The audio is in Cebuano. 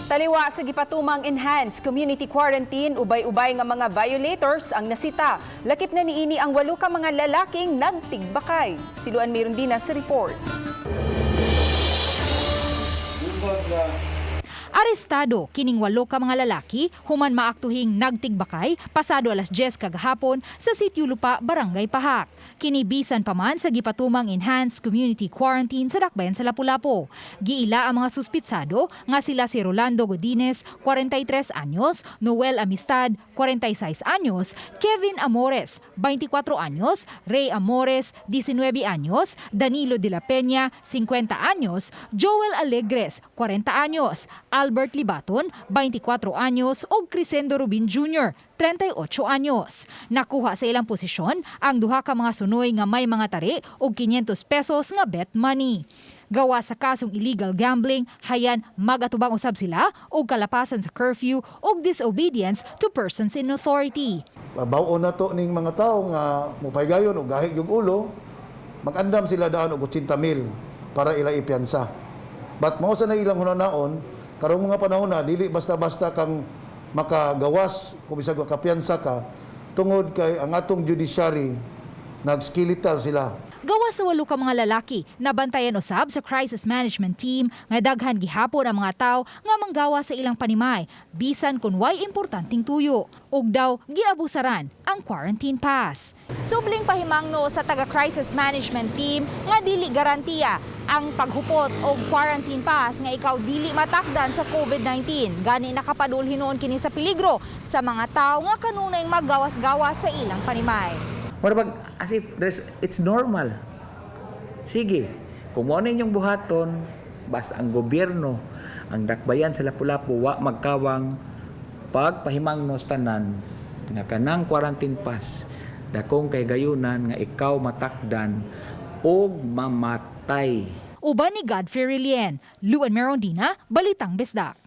Taliwa sa gipatumang enhanced community quarantine, ubay-ubay nga mga violators ang nasita. Lakip na niini ang walo ka mga lalaking nagtigbakay. Si Luan Mirondina sa report. Arestado kining walo ka mga lalaki human maaktuhing nagtigbakay pasado alas 10 kagahapon sa Sitio Lupa, Barangay Pahak. Kini bisan pa man sa gipatumang enhanced community quarantine sa Dakbayan sa Lapu-Lapu. Giila ang mga suspitsado nga sila si Rolando Godinez, 43 anyos, Noel Amistad, 46 anyos, Kevin Amores, 24 anyos, Ray Amores, 19 anyos, Danilo de la Peña, 50 anyos, Joel Alegres, 40 anyos, Albert Libaton, 24 anyos, ug Crescendo Rubin Jr., 38 anyos. Nakuha sa ilang posisyon ang duha ka mga sunoy nga may mga tari ug 500 pesos nga bet money. Gawa sa kasong illegal gambling, hayan magatubang usab sila og kalapasan sa curfew ug disobedience to persons in authority. Baw-on na to ning mga tao nga mopahigayon og gahi yung ulo, mag-andam sila daan og 80 mil para ila ipiyansa. But mao sa na ilang hunanaon, karong mga panahon na dili basta-basta kang makagawas kung bisag makapiyansa ka tungod kay ang atong judiciary, nag-skeletal sila. Gawa sa walo ka mga lalaki, nabantayan usab sa crisis management team nga daghan gihapon ang mga tao nga manggawa sa ilang panimay bisan kun way importanteng tuyo ug daw giabusaran ang quarantine pass. Subling pahimangno sa taga crisis management team nga dili garantiya ang paghupot og quarantine pass nga ikaw dili matakdan sa COVID-19. Gani nakapadul hinuon kini sa peligro sa mga tao nga kanunay maggawas-gawas sa ilang panimay. Mura bag, as if it's normal. Sige, kung mo na inyong buhaton, basta ang gobyerno, ang Dakbayan sa Lapu-Lapu, wa magkawang pagpahimangnos tanan nga kanang quarantine pass dakong kay gayunan nga ikaw matakdan og mamatay. Uban ni Godfrey Relien, Luan Merondina, Balitang Bisdak.